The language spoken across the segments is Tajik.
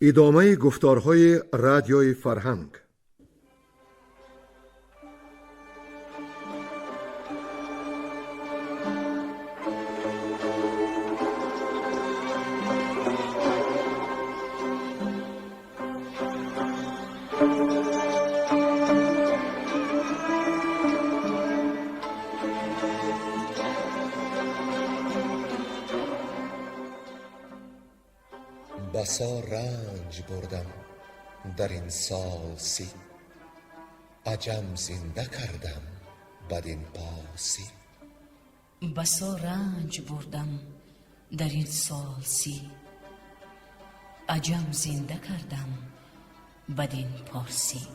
Идомаи гуфторҳои Радиои Фарҳанг. بسا رنج بردم در این سال 30، عجم زنده کردم بدین پاسی. بسا رنج بردم در این سال 30، عجم زنده کردم بدین پارسی.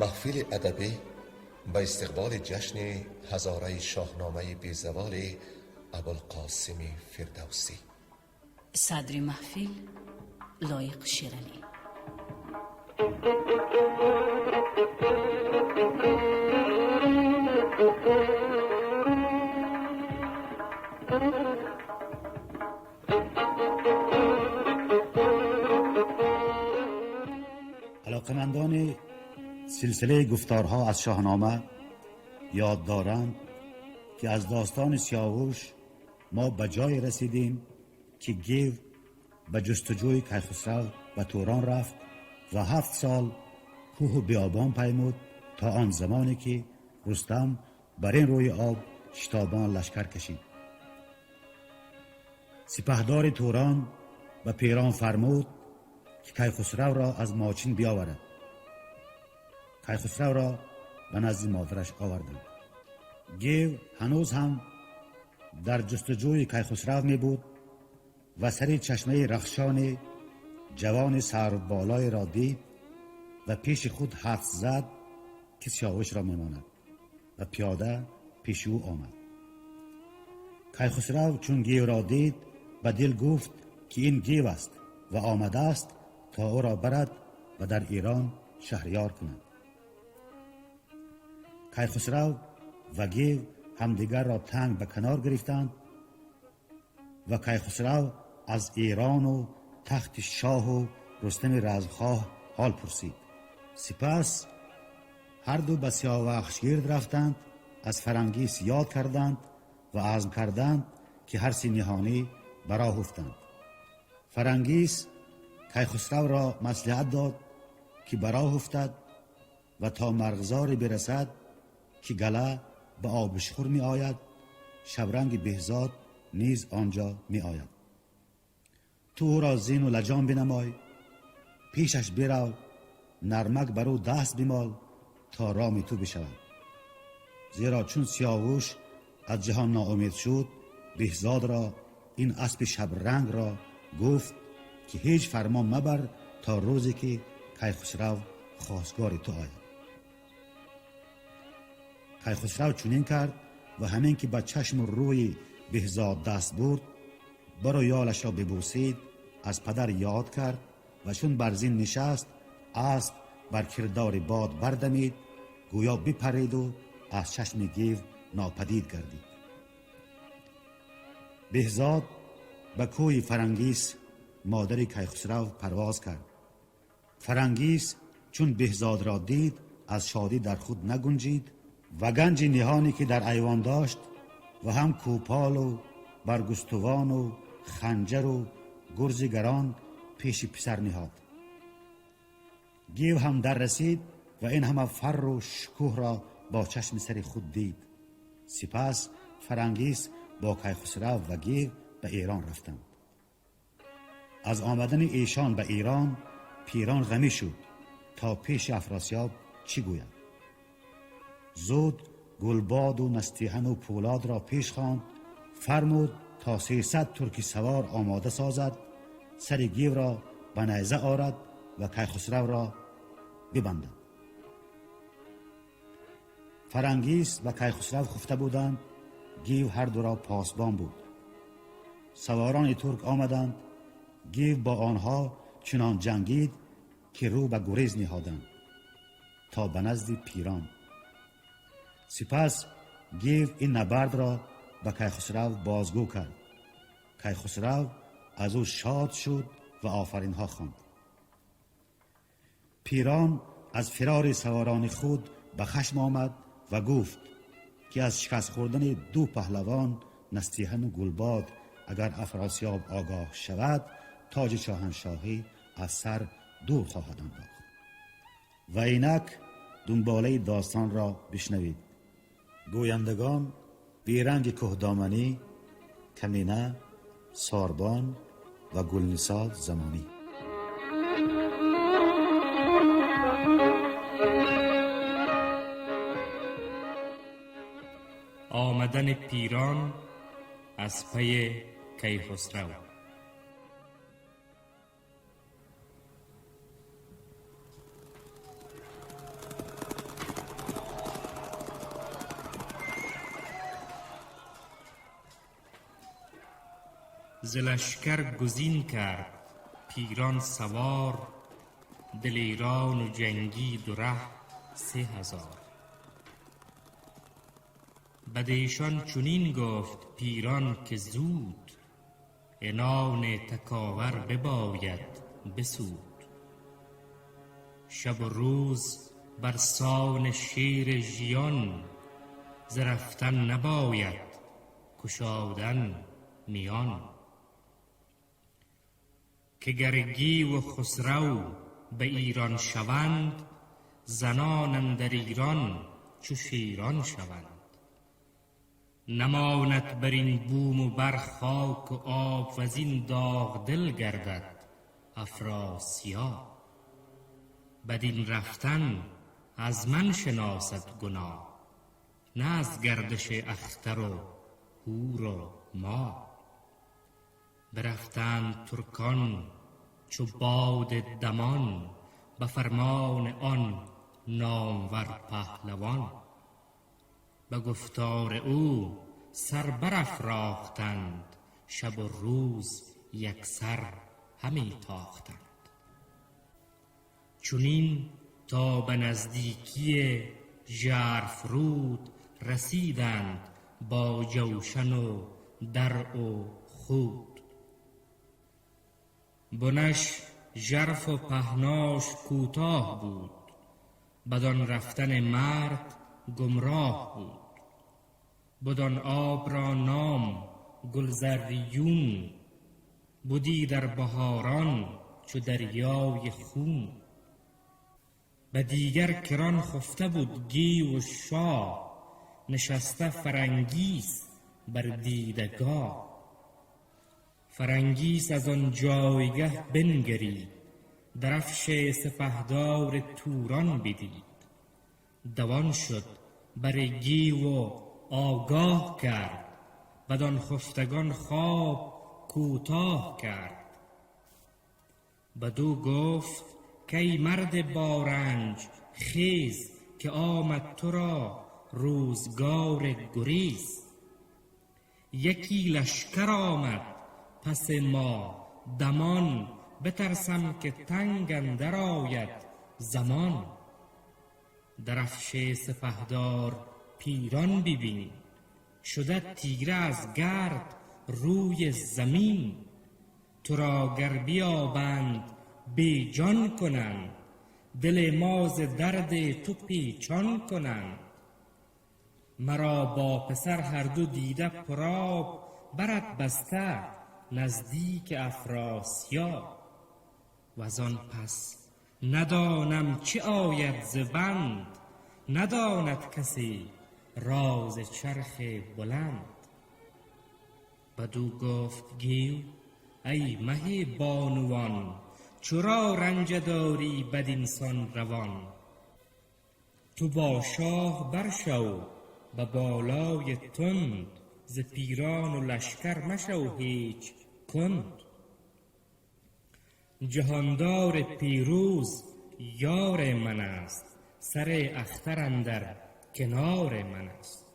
Маҳфили адабӣ ба истиқболи ҷашни ҳазораи шоҳномаи безаволи Абулқосими Фирдавсӣ. Садри маҳфил Лоиқ Шералӣ. Алоқамандони силсилаи гуфторҳо аз Шоҳнома ёд доранд, ки аз достони Сиёвуш мо ба ҷое расидем, ки Гев ба ҷустуҷӯи Кайхусрав ба Турон рафт ва 7 сол кӯҳу биёбон паймуд то он замоне ки Рустам бар ин рӯи об шитобон лашкар кашид. Сипаҳдори Турон ба Пирон фармуд, ки Кайхусравро аз Мочин биёварад. Кайхусравро ба назди модараш оварданд. Гев ҳанӯз ҳам дар ҷустуҷӯи Кайхусрав мебуд ва сари чашмаи Рахшони ҷавони сарвболоеро дид ва пеши худ ҳадс зад, ки Сиёвушро мемонад ва пиёда пеши ӯ омад. Кайхусрав чун Гевро дид, ба дил гуфт, ки ин Гев аст ва омадааст то ӯро барад ва дар Эрон шаҳриёр кунад. Кайхусрав ва Гев ҳамдигарро танг ба канор гирифтанд ва Кайхусрав аз Эрону тахти шоҳу Рустами размхоҳ ҳол пурсид. Сипас ҳарду ба Сиёвахшгирд рафтанд, аз Фарангис ёд карданд ва азм карданд, ки ҳар си ниҳонӣ ба роҳ уфтанд. Фарангис Кайхусравро маслиҳат дод, ки ба роҳ уфтад ва то марғзоре бирасад, ки гала ба обишхӯр меояд, шабранги Беҳзод низ он ҷо меояд. Ту ӯро зину лаҷом бинамой, пешаш бирав, нармак бар ӯ даст бимол то роми ту бишавад. Зеро чун Сиёвуш аз ҷаҳон ноумед шуд, Беҳзодро ин аспи шабрангро гуфт, ки ҳеҷ фармон мабар то рӯзе ки Кайхусрав хостгори ту ояд. Кайхусрав чунин кард ва ҳамин ки ба чашму рӯи Беҳзод даст бурд, баро ёлашро бибӯсид, аз падар ёд кард ва чун бар зин нишаст, асп бар кирдори бод бардамид, гӯё бипариду аз чашми Гев нопадид гардид. Беҳзод ба кӯи Фарангис модари Кайхусрав парвоз кард. Фарангис чун Беҳзодро дид, аз шодӣ дар худ нагунҷид ва ганҷи ниҳоне ки дар айвон дошт ва ҳам кӯполу баргустувану ханҷару гурзи гарон пеши писар ниҳод. Гев ҳам дар расид ва ин ҳама фарру шукӯҳро бо чашми сари худ дид. Сипас Фарангис бо Кайхусрав ва Гев ба Эрон рафтанд. Аз омадани эшон ба Эрон Пирон ғамӣ шуд, то пеши Афросиёб чӣ гӯяд. Зуд Гулбоду Настиҳану Пӯлодро пеш хонд, фармуд то 300 турки савор омода созад, сари Гевро ба найза орад ва Кайхусравро бибандад. Фарангис ва Кайхусрав хуфта буданд, Гев ҳар дуро посбон буд. Саворони турк омаданд, Гив бо онҳо чунон ҷангид, ки рӯ ба гурез ниҳоданд то ба назди Пирон. Сипас Гив ин набардро ба Кайхусрав бозгӯ кард. Кайхусрав аз ӯ шод шуд ва офаринҳо хонд. Пирон аз фирори саворони худ ба хашм омад ва гуфт, ки аз шикаст хӯрдани ду паҳлавон, Настиҳану Гулбод, агар Афросиёб огоҳ шавад, тоҷи шоҳаншоҳӣ аз сар дур хоҳад андохт. Ва инак дунболаи достонро бишнавед. Гӯяндагон: Беранги Кӯҳдоманӣ, Камина, Сорбон ва Гулнисо Замонӣ. Омадани Пирон аз пайи Кайхусрав. ز لشکر گزین کرد پیران سوار، دلیران و جنگی دو ره 3000. بدیشان چنین گفت پیران که زود، عنان تکاور بباید بسود. شب و روز بر سان شیر ژیان، ز رفتن نباید گشادن میان. که گر گیو و خسرو به ایران شوند، زنان اندر ایران چو شیران شوند. نماند بر این بوم و بر خاک و آب، وزین داغ دل گردد افراسیاب. بدین رفتن از من شناسد گناه، نه از گردش اختر و هور و ماه. برفتند ترکان چو باد دمان، به فرمان آن نامور پهلوان. به گفتار او سر برافراختند، شب و روز یکسر همی تاختند. چنین تا به نزدیکی ژرف رود رسیدند، با جوشن و درع و خود. بنش ژرف و پهناش کوتاه بود، بدان رفتن مرد گمراه بود. بدان آب را نام گلزریون، بدی در بهاران چو دریای خون. به دیگر کران خفته بود گیو و شاه، نشسته فرنگیس بر دیدگاه. فرنگیس از آن جایگه بنگرید، درفش سپهدار توران بدید. دوان شد بر گیو و آگاه کرد، بدان خفتگان خواب کوتاه کرد. بدو گفت کای مرد بارنج خیز، که آمد تو را روزگار گریز. یکی لشکر آمد پس ما دمان، بترسم که تنگ اندر آید زمان. درفش سپهدار پیران ببین، شده تیره از گرد روی زمین. تو را گر بیابند بی جان کنند، دل ما ز درد تو پیچان کنند. مرا با پسر هر دو دیده پرآب، برت بسته نزدیک افراسیاب. وزان پس ندانم چه آید ز بند، نداند کسی راز چرخ بلند. بدو گفت گیو ای مه بانوان، چرا رنج داری بدینسان روان؟ تو با شاه برشو به بالای تند، ز پیران و لشکر مشو هیچ کند. جهاندار پیروز یار من است، سر اختر اندر کنار من است.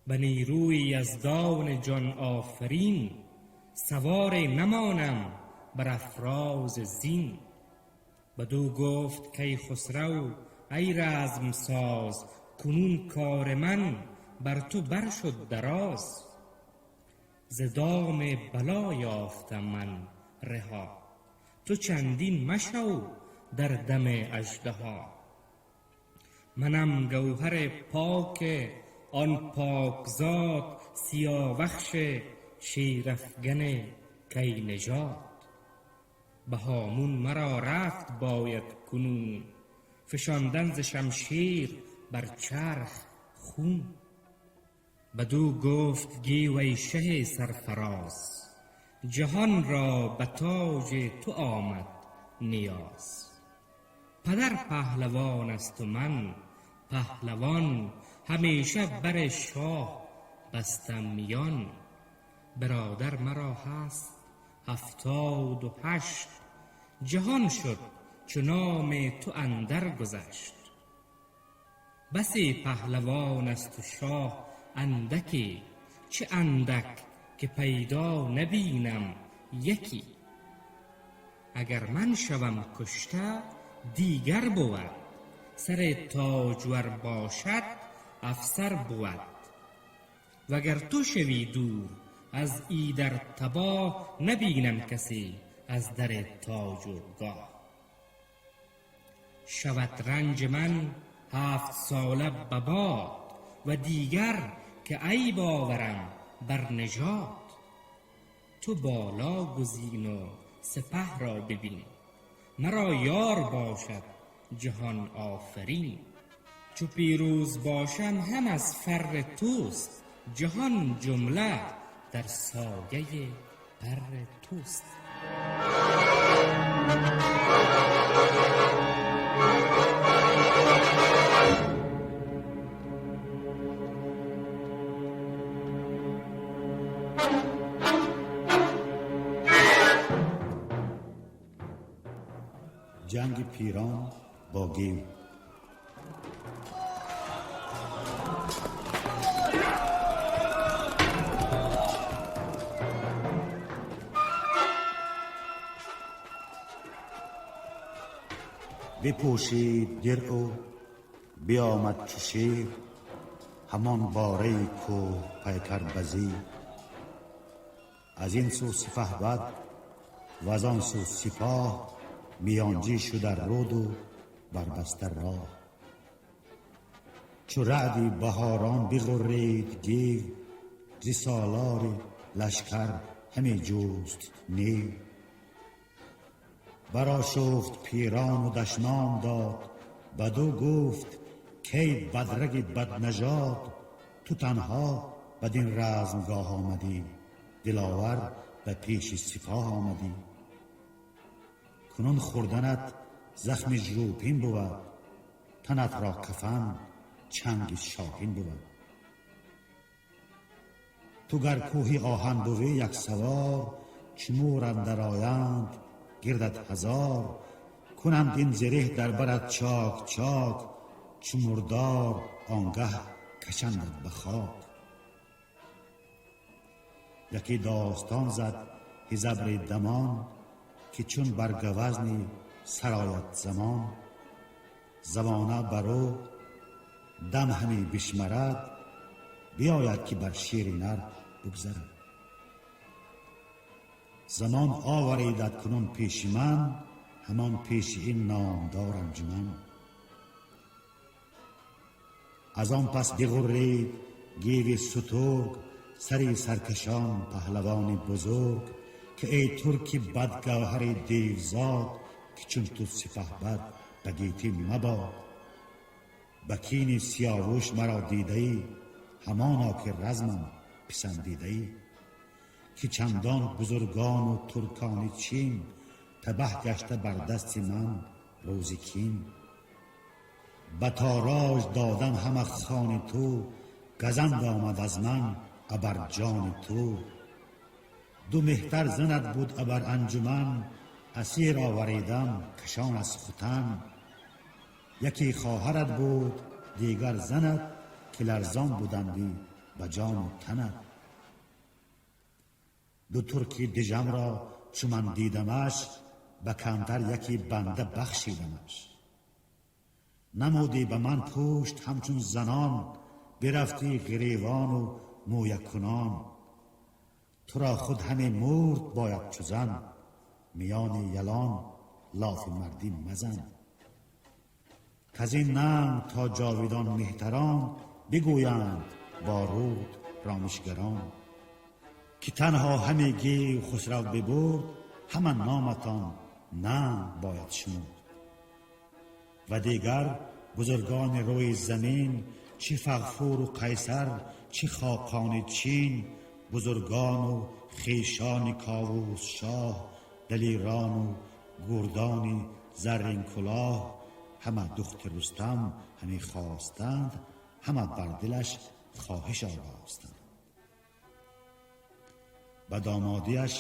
به نیروی یزدان جان آفرین، سوار نمانم بر افراز زین. بدو گفت کیخسرو ای رزم ساز، کنون کار من بر تو بر شد دراز. ز دام بلا یافتم من رها، تو چندین مشو در دم اژدها. منم گوهر پاک آن پاکزاد، سیاوخش شیرافگن کی نژاد. به هامون مرا رفت باید کنون، فشاندن ز شمشیر بر چرخ خون. بدو گفت گیو ای شه سرفراز، جهان را به تاج تو آمد نیاز. پدر پهلوان است و من پهلوان، همیشه بر شاه بستم میان. برادر مرا هست 78، جهان شد چو نام تو اندر گذشت. بسی پهلوان است و شاه اندکی، چه اندک که پیدا نبینم یکی. اگر من شوم کشته دیگر بود، سر تاجور باشد افسر بود. وگر تو شوی دور از ایدر تباه، نبینم کسی از در تاج و گاه. شود رنج من 7 ساله به باد، و دیگر که عیب آورم بر نژاد. تو بالا گزین و سپه را ببین، مرا یار باشد جهان آفرین. چو پیروز باشم هم از فر توست، جهان جمله در سایه پر توست. جنگ پیران با گیو. بپوشید درع و بیامد چو شیر، همان باره کوه پیکر بزیر. از این سو سپهبد و از آن سو سپاه، میانجی شد در رود و بربسته راه. چو رعدی بهاران بغرید گیو، ز سالار لشکر همی جست نیو. برآشفت پیران و دشنام داد، بدو گفت کی بدرگ بدنژاد. تو تنها بدین رزمگاه آمدی، دلاور به پیش سپاه آمدی. کنون خوردنت زخم ژوپین بود، تنت را کفن چنگ شاهین بود. تو گر کوهی آهن بوی یک سوار، چو مور اندر آیند گردت هزار. کنند این زره در برت چاک چاک، چو مردار آنگه کشندت به خاک. یکی داستان زد هزبر دمان، که چون بر گوزنی سرآید زمان. زمانه بر او دم همی بشمرد، بیاید که بر شیر نر بگذرد. زمان آوریدت کنون پیش من، همان پیش این نامدار انجمن. از آن پس بغرید گیو سترگ، سری سرکشان پهلوان بزرگ. که ای ترک بدگوهر دیوزاد، که چون تو سپهبد به گیتی مباد. به کین سیاوش مرا دیده ای، همانا که رزمم پسندیده ای. که چندان بزرگان و ترکان چین، تبه گشته بر دست من روز کین. به تاراج دادم همه خان تو، گزند آمد از من ابر جان تو. دو مهتر زند بود ابر انجمن، اسیر آوریدم کشان از ختن. یکی خواهرت بود دیگر زند، که لرزان بودندی به جان و تنت. Ду турки дижамро чу ман дидамаш, ба камтар яке банда бахшидамаш. Намудӣ ба ман пушт ҳамчун занон, бирафтӣ гиревону мӯякунон. Туро худ ҳаме мурд бояд чу зан, миёни ялон лофи мардӣ мазан. Каз ин нанг то ҷовидон меҳтарон, бигӯянд бо руд ромишгарон. Ки танҳо ҳаме гев Хусрав бибурд, ҳама номатон нанг бояд шумурд. Ва дигар бузургони рӯи замин, чӣ Фағфуру Қайсар, чӣ хоқони Чин, бузургону хешони Ковус шоҳ, далерону гурдони зарринкулоҳ, ҳама духти Рустам ҳаме хостанд, ҳама бар дилаш хоҳиш оростанд. Ба домодиаш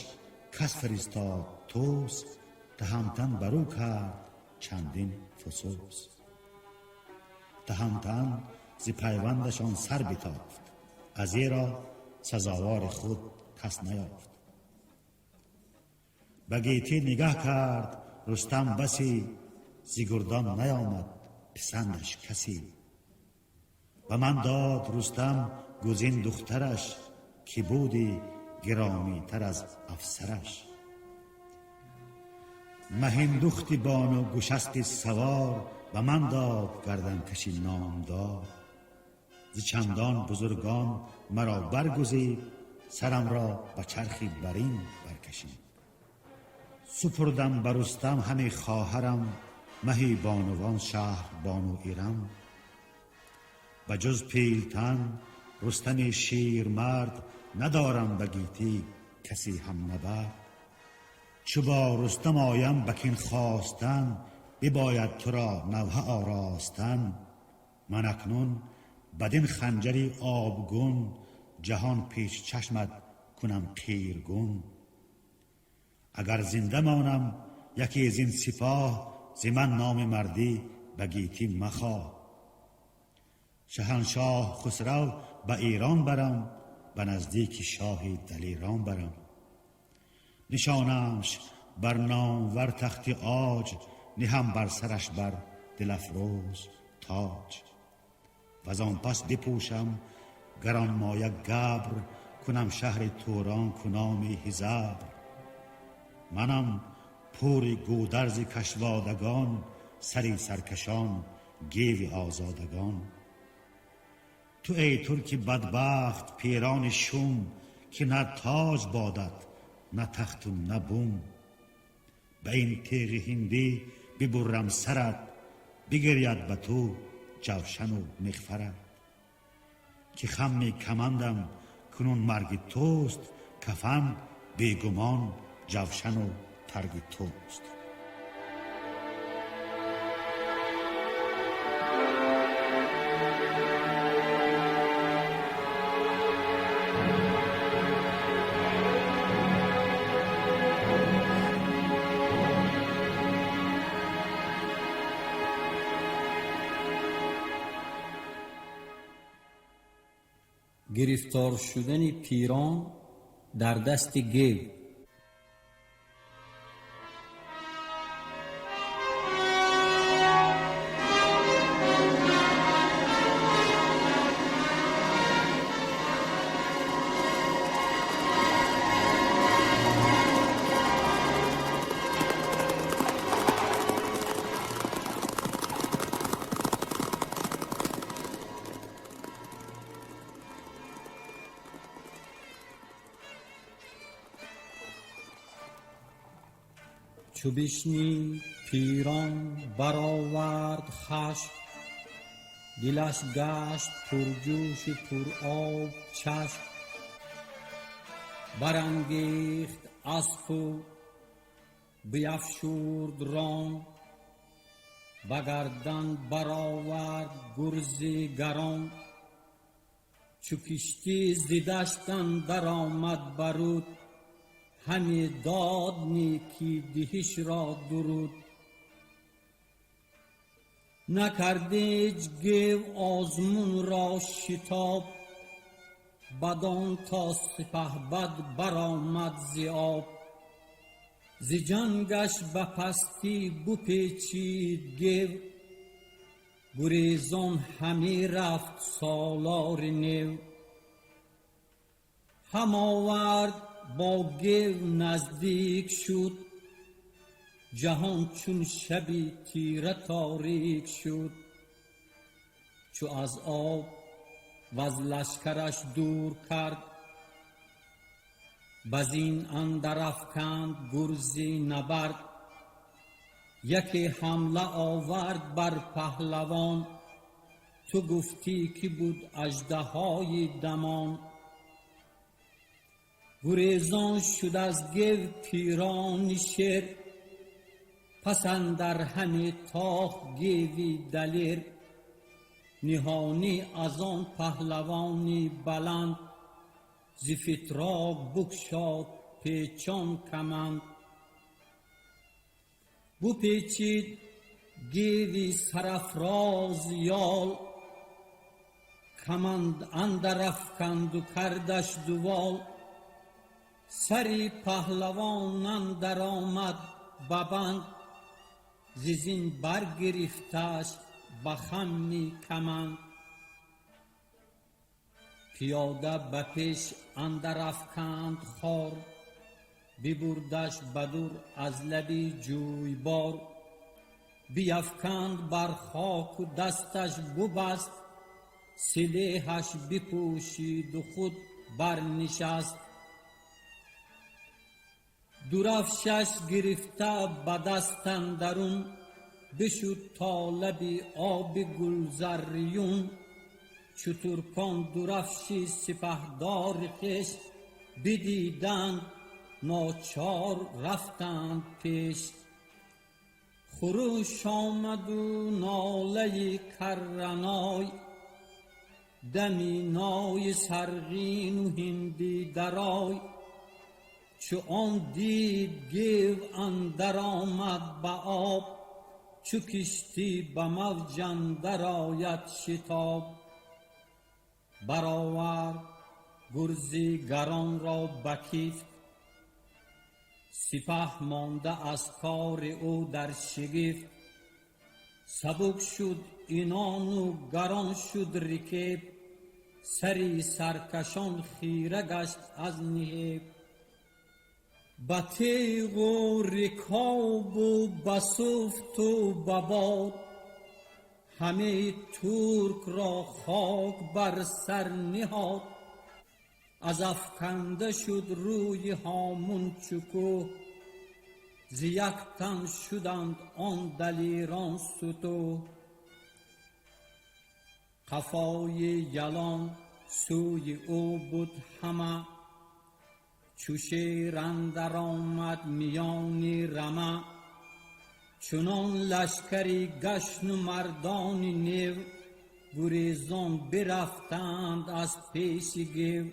кас фиристод Тӯс, Таҳамтан бар ӯ кард чандин фусус. Таҳамтан зи пайвандашон сар битофт, аз эро сазовори худ кас наёфт. Ба гетӣ нигаҳ кард Рустам басӣ, зи гурдон наёмад писандаш касӣ. Ба ман дод Рустам гузин духтараш, ки буди гиромитар аз афсараш. Маҳиндухти бону гӯшаспи савор, ба ман дод гарданкаши номдор. Зи чандон бузургон маро баргузид, сарамро ба чархи барин баркашид. Супурдам ба Рустам ҳаме хоҳарам, маҳи бонувон шаҳр бону Ирам. Ба ҷуз Пилтан Рустами ширмард, надорам ба гетӣ касе ҳам набард. Чу бо Рустам оям ба кин хостан, бибояд туро навҳа оростан. Ман акнун бадин ханҷари обгун, ҷаҳон пеш чашмат кунам қиргун. Агар зинда монам яке зин сипоҳ, зи ман номи мардӣ ба гетӣ махоҳ. Шаҳаншоҳ Хусрав ба Эрон барам, ба наздики шоҳи далерон барам. Нишонамш бар номвар тахти оҷ, ниҳам бар сараш бар дилафрӯз тоҷ. Ваз он пас бипӯшам гаронмоя габр, кунам шаҳри Турон куноми ҳизабр. Манам пури гӯдарзи кашводагон, сари саркашон геви озодагон. Ту эй турки бадбахт пирони шум, ки на тоҷ бодат на тахту на бум. Ба ин теғи ҳиндӣ бибурам сарат, бигиряд ба ту ҷавшану миғфарат. Ки хамми камандам кунун марги туст, кафан бегумон ҷавшану тарги туст. Гирифтор шудани Пирон дар дасти гев. Чу бишнид Пирон баровард хашм, дилаш гашт пурҷӯшу пуроб чашм. Барангехт аспу биафшурд ром, ба гардан баровард гурзи гарон. Чу киштӣ зи дашт андар омад ба руд, ҳаме дод некӣ диҳишро дуруд. Накардеҷ гев озмунро шитоб, Бадон то сипаҳбад баромад зи об. Зи ҷангаш ба пастӣ бупечид гев, гурезон ҳамӣ рафт солори нев. Ҳам овард бо гев наздик шуд, ҷаҳон чун шаби тира торик шуд. Чу аз об ваз лашкараш дур кард, ба зин андар афканд гурзи набард. Яке ҳамла овард бар паҳлавон, ту гуфтӣ ки буд аждаҳои дамон. Гурезон шуд аз гев пирони шер, пас андар ҳаме тохт геви далер. Ниҳонӣ аз он паҳлавони баланд, зи фитрок букшод печон каманд. Бупечид геви сарафроз ёл, каманд андар афканду кардаш дувол. Сари паҳлавон андар омад ба банд, зи зин баргирифташ ба хамми каманд. Пиёда ба пеш андар афканд хор, бибурдаш ба дур аз лаби ҷӯйбор. Биафканд бар хоку дасташ бубаст, силеҳаш бипӯшиду худ барнишаст. Дурафшаш гирифта ба даст андарун, бишуд то лаби оби гулзарриюн. Чу туркон дурафши сипаҳдори хеш бидиданд, ночор рафтанд пеш. Хуруш омаду нолаи карраной, дами нои сарғину ҳинди дарой. Чу он дид гев андар омад ба об, чу киштӣ ба мавҷ андар ояд шитоб. Баровард гурзи гаронро ба кифт, сипаҳ монда аз кори ӯ дар шигифт. Сабук шуд инону гарон шуд рикеб, сари саркашон хира гашт аз ниҳеб. Ба теғу рикобу ба суфту ба бод, ҳамаи туркро хок бар сар ниҳод. Аз афканда шуд рӯи ҳомун чу кӯҳ, зи як тан шуданд он далерон сутӯҳ. Қафои ялон сӯи ӯ буд ҳама, чу шер андар омад миёни рама. Чунон лашкари гашну мардони нев, гурезон бирафтанд аз пеши гев.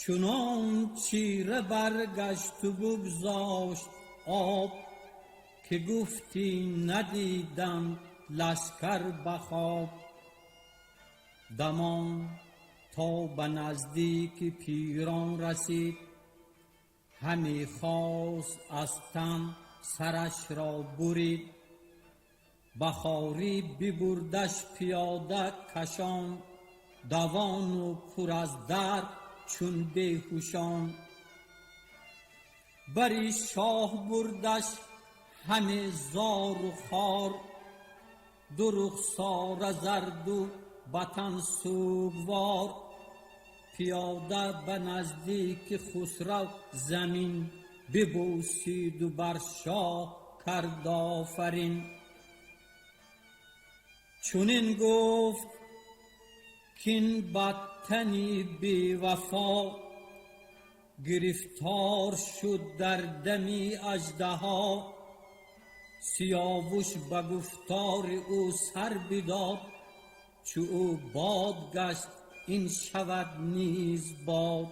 Чунон чира баргашту бугзошт об, ки гуфтӣ надиданд лашкар ба хоб. Дамон то ба наздики пирон расид, ҳаме хост аз тан сарашро бурид. Ба хорӣ бибурдаш пиёда кашон, давону пур аз дард чун беҳушон. Бари шоҳ бурдаш ҳаме зору хор, ду рухсора зарду ба тан сӯгвор. Пиёда ба наздики Хусрав замин бибӯсиду бар шоҳ кард офарин. Чунин гуфт кин бадтани бевафо, гирифтор шуд дар дами аждаҳо. Сиёвуш ба гуфтори ӯ сар бидод, чу ӯ бод гашт ин шавад низ бод.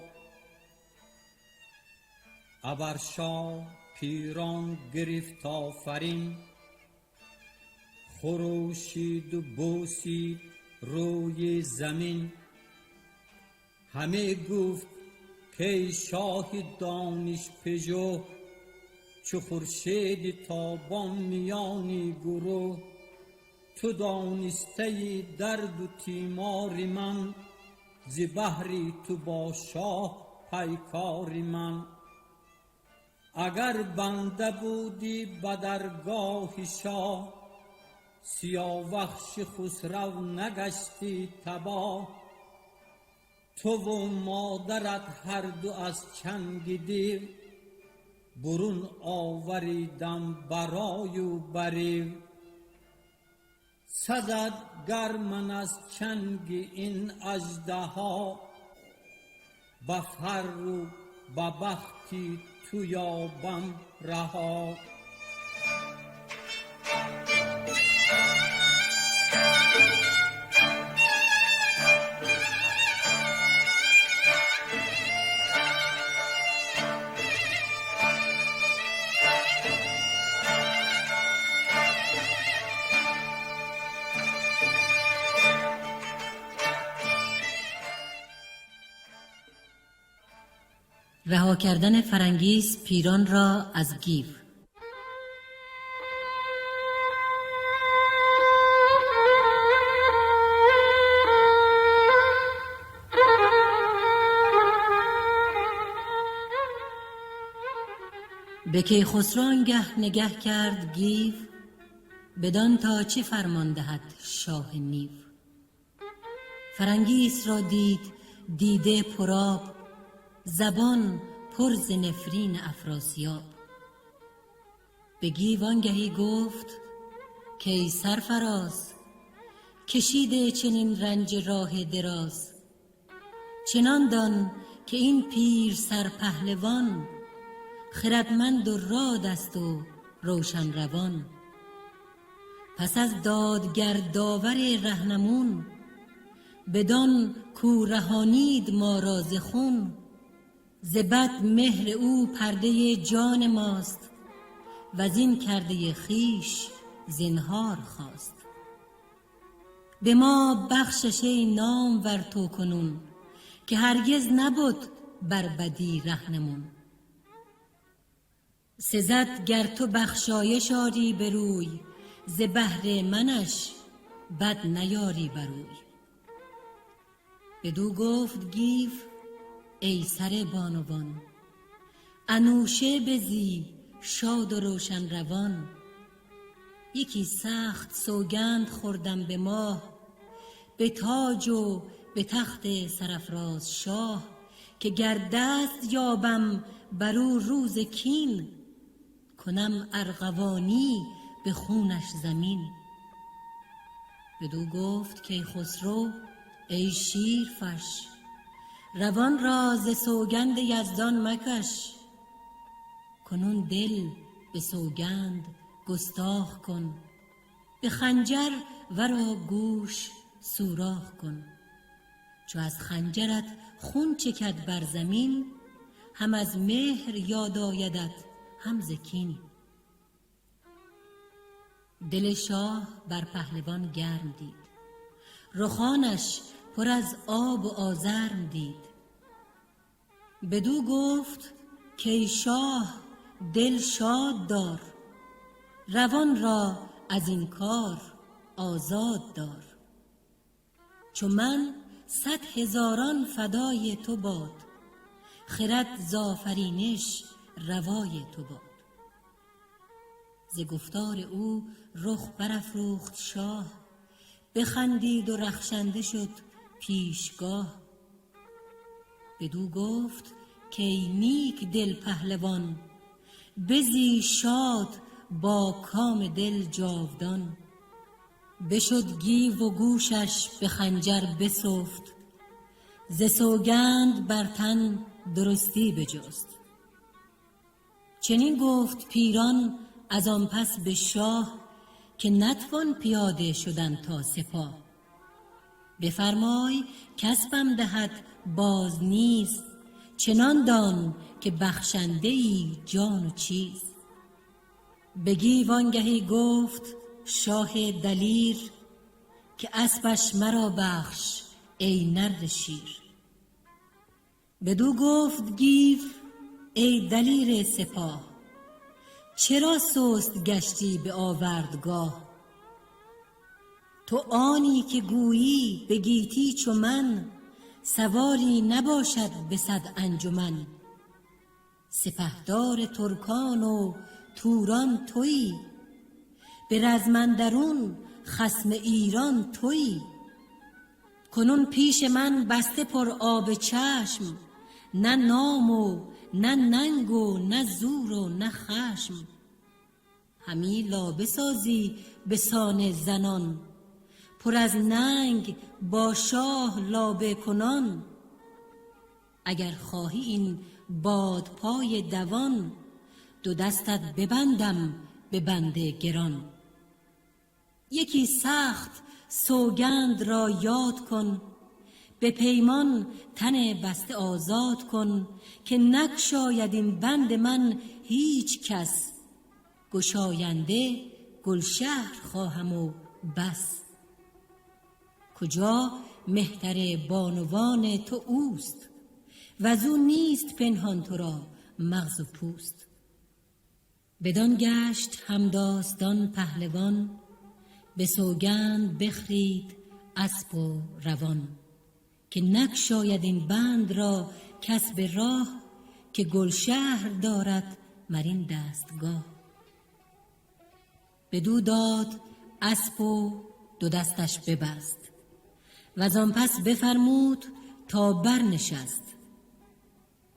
Абаршоҳ пирон гирифт офарин, хурӯшиду бӯсид рӯи замин. همه گفت که شاه دانش پژوه، چو خورشید تابان میانی گروه. تو دانسته درد و تیمار من، ز بهری تو با شاه پیکار من. اگر بنده بودی به درگاه شاه، سیاوخش خسرو نگشتی تباه. تو و مادرت هر دو از چنگ دیو، برون آوریدم برای و بریو. سزد گر من از چنگ این اژدها، به فر و به بختی تو یابم رها. رها کردن فرنگیس پیران را از گیو. به کیخسرو آنگه نگه کرد گیو، بدان تا چه فرمان دهد شاه نیو. فرنگیس را دید دیده پرآب، زبان پر ز نفرین افراسیاب. به گیو آنگهی گفت کای سرفراز، کشیده چنین رنج راه دراز. چنان دان که این پیر سرپهلوان، خردمند و راد است و روشن روان. پس از دادگر داور رهنمون، بدان کو رهانید ما را ز خون. ز بد مهر او پرده جان ماست، وزین کرده خویش زنهار خواست. به ما بخشش ای نامور تو کنون، که هرگز نبد بر بدی رهنمون. سزد گر تو بخشایش آری به روی، ز بهر منش بد نیاری بروی. بدو گفت گیو ای سر بانوان، انوشه بزی شاد و روشن روان. یکی سخت سوگند خوردم به ماه، به تاج و به تخت سرافراز شاه. که گر دست یابم بر او روز کین، کنم ارغوانی به خونش زمین. بدو گفت کیخسرو ای شیرفش، روان را ز سوگند یزدان مکش. کنون دل به سوگند گستاخ کن، به خنجر ورا گوش سوراخ کن. چو از خنجرت خون چکد بر زمین، هم از مهر یاد آیدت هم ز کین. دل شاه بر پهلوان گرم دید، رخانش پر از آب و آزرم دید. بدو گفت کای شاه دل شاد دار، روان را از این کار آزاد دار. چو من 100,000 فدای تو باد، خرد ز آفرینش روای تو باد. ز گفتار او رخ برافروخت شاه، بخندید و رخشنده شد پیشگاه. بدو گفت کای نیک دل پهلوان، بزی شاد با کام دل جاودان. بشد گیو و گوشش به خنجر بسفت، ز سوگند بر تن درستی بجست. چنین گفت پیران از آن پس به شاه، که نتوان پیاده شدن تا سپاه. بفرمای کاسپم دهد باز نیز، چنان دان که بخشنده ای جان و چیز. به گیو آنگهی گفت شاه دلیر، که اسپش مرا بخش ای نره شیر. بدو گفت گیو ای دلیر سپاه، چرا سست گشتی به آوردگاه؟ تو آنی که گویی به گیتی چو من، سواری نباشد به صد انجمن. سپهدار ترکان و توران تویی، به رزم اندرون خصم ایران تویی. کنون پیش من بسته پر آب چشم، نه نام و نه ننگ و نه زور و نه خشم. همی لابه سازی به سان زنان، پر از ننگ با شاه لابه کنان. اگر خواهی این بادپای دوان، دو دستت ببندم به بند گران. یکی سخت سوگند را یاد کن، به پیمان تن بسته آزاد کن. که نگشاید این بند من هیچ کس، گشاینده گلشهر خواهم و بس. کجا مهتر بانوان تو اوست، وزو نیست پنهان تو را مغز و پوست. بدان گشت همداستان پهلوان، به سوگند بخرید اسپ و روان. که نگشاید این بند را کس به راه، که گلشهر دارد مر این دستگاه. بدو داد اسپ و دو دستش ببست، وزان پس بفرمود تا برنشست.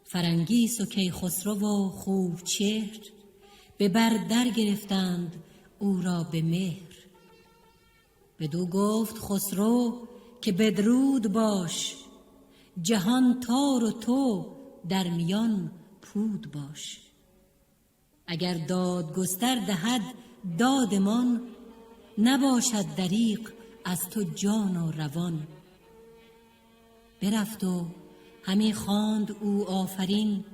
فرنگیس و کیخسرو و خوب چهر، به بر در گرفتند او را به مهر. بدو گفت خسرو که بدرود باش، جهان تار و تو در میان پود باش. اگر دادگستر دهد دادمان، نباشد دریغ از تو جان و روان. برفت و همی خواند او آفرین،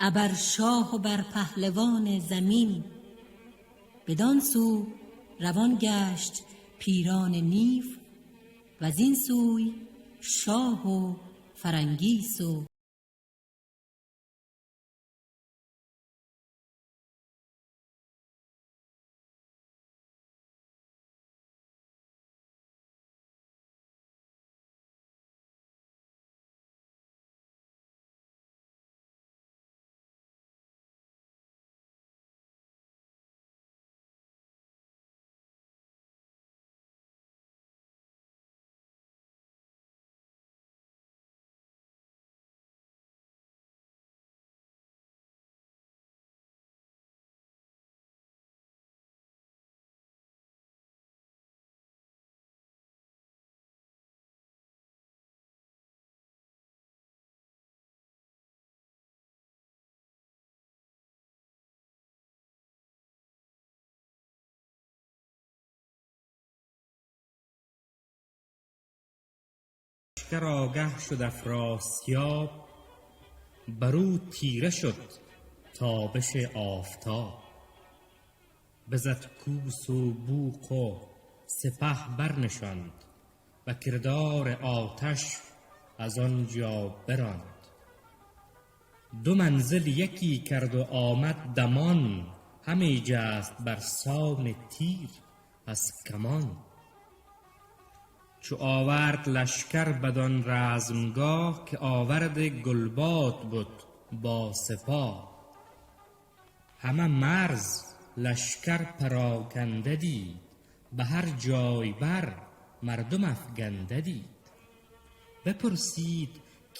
ابر شاه و بر پهلوان زمین. بدان سو روان گشت پیران نیو، وزین سوی شاه و فرنگیس و لشکر آگه شد افراسیاب، برو تیره شد تابش آفتاب. بزد کوس و بوق و سپه برنشاند، و کردار آتش از آنجا براند. دو منزل یکی کرد و آمد دمان، همی جست بر سان تیر از کمان. چو آورد لشکر بدان رزمگاه، که آورد گلباد بد با سپاه. همه مرز لشکر پراکنده دید، به هر جای بر مردم افگنده دید. بپرسید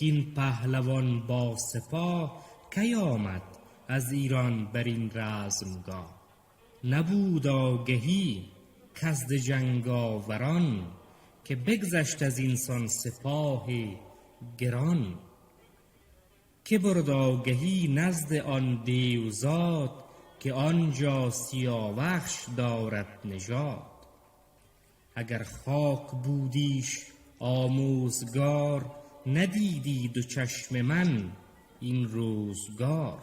کاین پهلوان با سپاه، کی آمد از ایران بر این رزمگاه. نبود آگهی کز جنگاوران، که بگذشت از اینسان سپاه گران. که برد آگهی نزد آن دیوزاد، که آنجا سیاوخش دارد نژاد. اگر خاک بودیش آموزگار، ندیدی دو چشم من این روزگار.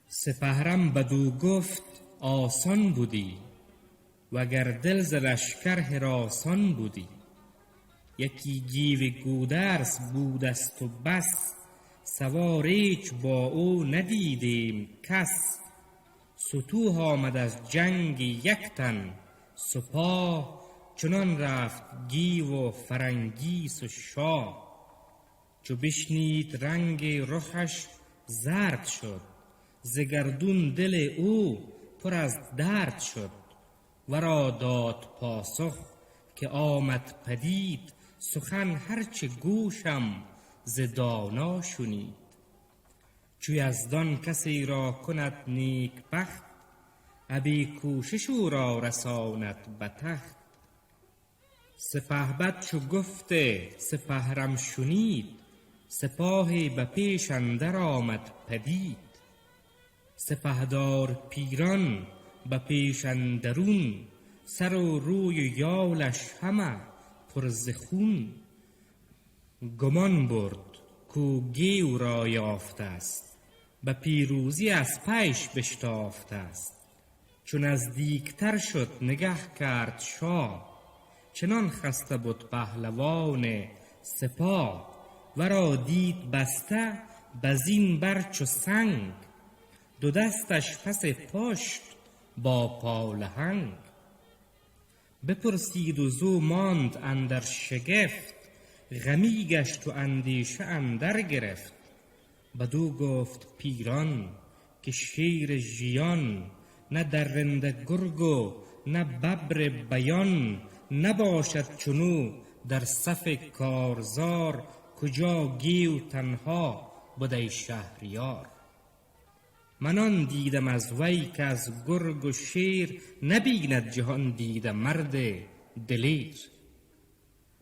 سپهرم بدو گفت آسان بدی، وگر دل ز لشکر هراسان بدی. یکی گیو گودرز بودست و بس، سوار ایچ با او ندیدیم کس. ستوه آمد از جنگ یک تن سپاه، چنان رفت گیو و فرنگیس و شاه. چو بشنید رنگ رخش زرد شد، ز گردون دل او پر از درد شد. ورا داد پاسخ که آمد پدید، سخن هرچه گوشم ز دانا شنید. چو یزدان کسی را کند نیک بخت، ابی کوشش او را رساند به تخت. سپهبد چو گفت سپهرم شنید، سپاهی به پیش اندر آمد پدید. سپهدار پیران به پیش اندرون، سر و روی و یالش همه پر ز خون. گمان برد کو گیو را یافته است، به پیروزی از پیش بشتافته است. چو نزدیکتر شد نگه کرد شاه، چنان خسته بد پهلوان سپاه. ورا دید بسته بزین بر چو سنگ، دو دستش پس پشت با پالهنگ. بپرسید و زو ماند اندر شگفت، غمی گشت و اندیشه اندر گرفت. بدو گفت پیران که شیر ژیان، نه درنده گرگ و نه ببر بیان. نباشد چنو در صف کارزار، کجا گیو تنها بد ای شهریار. من آن دیدم از وی که از گرگ و شیر، نبیند جهان دیده مرد دلیر.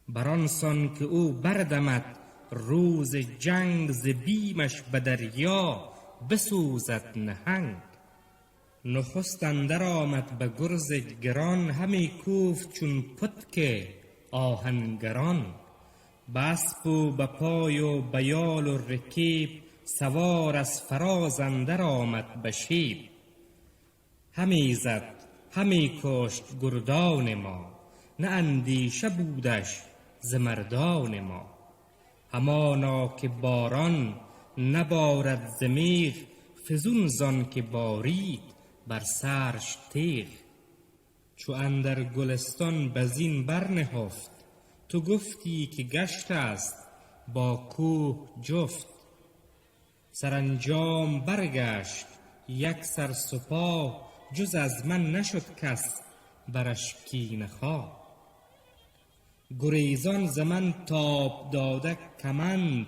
بر آن سان که او بردمد روز جنگ، ز بیمش به دریا بسوزد نهنگ. نخست اندر آمد به گرز گران، همی کوفت چون پتک آهنگران. به اسپ و به پای و به یال و رکیب، سوار از فراز اندر آمد به شیب. همی زد همی کشت گردان ما، نه اندیشه بودش ز مردان ما. همانا که باران نبارد ز میغ، فزون زان که بارید بر سرش تیغ. چو اندر گلستان بزین برنهفت، تو گفتی که گشت است با کوه جفت. سرانجام برگشت یک سر سپاه، جز از من نشد کس برش کینه خواه. گریزان ز من تاب داده کمند،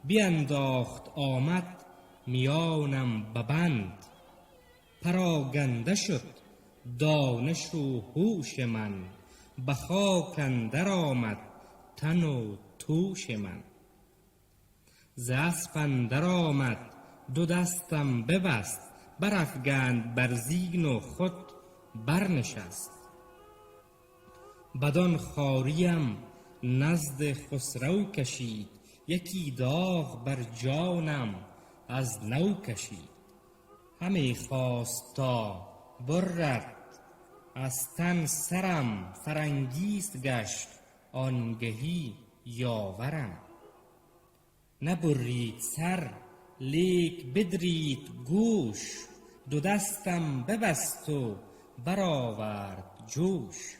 بینداخت آمد میانم به بند. پراگنده شد دانش و هوش من، به خاک اندر آمد تن و توش من. ز اسپ اندر آمد دو دستم ببست، برافگند بر زین و خود برنشست. بدان خواریم نزد خسرو کشید، یکی داغ بر جانم از نو کشید. همی خواست تا برد از تن سرم، فرنگیس گشت آنگهی یاورم. نبرید سر لیک بدرید گوش، دو دستم ببست و برآورد جوش.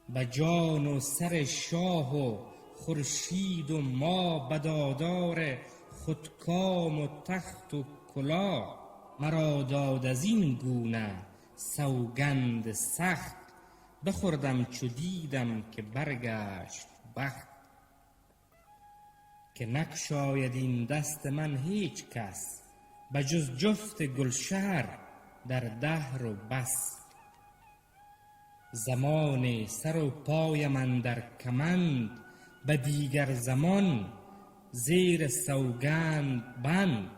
به جان و سر شاه و خورشید و ما، بدادار خودکام و تخت و کلاه. مرا داد از این گونه سوگند سخت، بخوردم چو دیدم که برگشت بخت. که نگشاید این دست من هیچ کس، به جز جفت گلشهر در دهر و بس. زمان سر و پایم اندر کمند، به دیگر زمان زیر سوگند بند.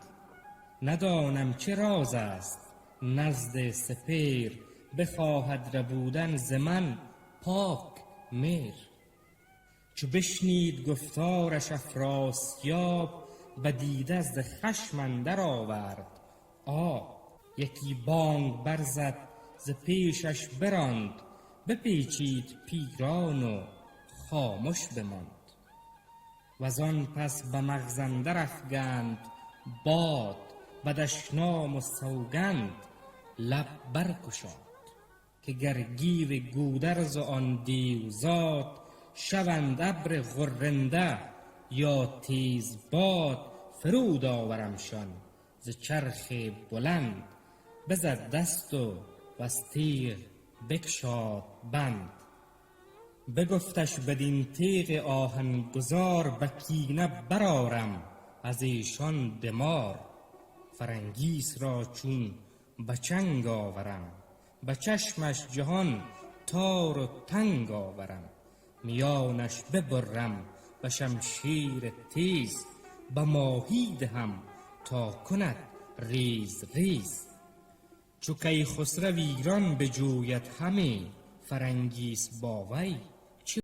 ندانم چه راز است نزد سپهر، بخواهد ربودن ز من پاک مهر. چو بشنید گفتارش افراسیاب، به دیده ز خشم اندر آورد آب. یکی بانگ برزد ز پیشش براند، بپیچید پیران و خامش بماند. وزان پس به مغز اندر افگند باد، به دشنام و سوگند لب برگشاد. که گر گیو گودرز و آن دیو زاد، شوند ابر غرنده یا تیز باد، فرود آورمشان ز چرخ بلند. بزد دست و از تیغ بگشاد بند. بگفتش بدین تیغ آهن گزار، به کینه برآرم از ایشان دمار. فرنگیس را چون به چنگ آورم، به چشمش جهان تار و تنگ آورم. میانش ببرم به شمشیر تیز، به ماهی دهم تا کند ریز ریز. چو کیخسرو ایران بجوید همی، فرنگیس با وی چه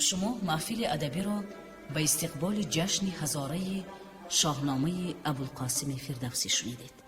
Шумо маҳфили адабиро ба истиқболи ҷашни ҳазораи Шоҳномаи Абулқосими Фирдавсӣ шунидед.